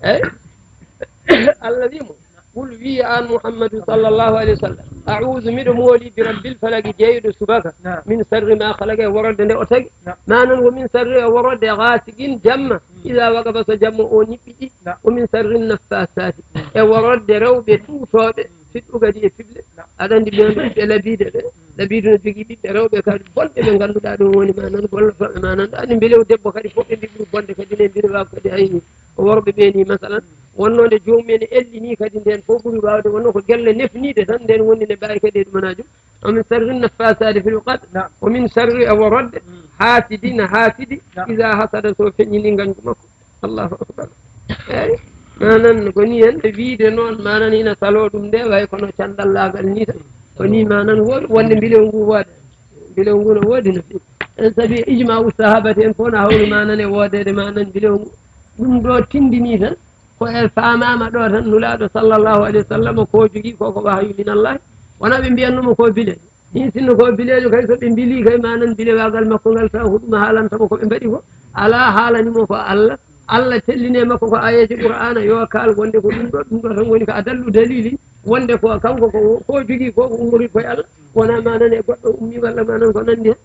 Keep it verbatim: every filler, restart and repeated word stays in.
Eyi. Allah wi mo, qul, wiya an Muhammadu sallallahu alayhi wa sallam, a'udhu, miɗo mooli, bi rabbil falaqi, jeyɗo subaka, min sharri ma khalaqa, e worode nde o tagi. Manan ko min sharri, e worode, ghasiqin, jamma, idha waqaba, so jamma o niɓɓiɗi. Wa min sharri naffasati, e worode rewɓe tuutooɓe, fiɗɗugadi e piɓle. Aɗa andi ɓen ɓiɓɓe labiiɓe ɓe, labiiɗo no jogii ɓiɓɓe rewɓe kadi bonɓe ɓe ngannduɗaa ɗum woni manan gollotooɓe manan. Ɗa andi mbilew debbo kadi fof ɓe mbiɗi ɗum bonde kadi ne mbiɗa waawi kadi ayni. Worɓe ɓe ni masalan, wonno nde joomum en elli ni kadi nden fof ɓuri waawde wonno ko gelle nefniiɗe tan nden woni ne mbaawi kadi e ɗumanajum. Wa min sharri naffasati fil uqad. Wa min sharri, e worode, hasidin, hasidi, idha hasada, so feññini nganndu makko. Allahu akbar. Eyi, manan ko ni en ɓe wiide noon, manan ina saloo ɗum nde, way kono candallaagal ni tan. Ko ni manan woodi, wonde mbilew ngu woode. Mbilew ngu no woodi no feewi. En sabi ijma'u sahabati en fof na hawri manan e woodeede manan mbilew ngu. Ɗum ɗo tindini tan, ko e faamaama ɗo tan, Nulaaɗo sallallahu alayhi wa sallam ko jogii ko, ko wahyu min Allah. Wona ɓe mbiyannoo mo ko bile. Ɗin sinno ko bileejo kay, so ɓe mbili kay, manan bilewaagal makko ngal, taw ko ɗum haalanta mo ko ɓe mbaɗi ko. Alaa, haalani mo ko Allah. Allah tellini e makko ko aayeeje Qur'aana, yo kaal wonde ko ɗum ɗo, ɗum ɗo tan woni ko adallu dalili, wonde ko kanko ko, ko jogii ko, ko ummori koye Allah. Wona manan e goɗɗo ummi walla manan ko nandi hen.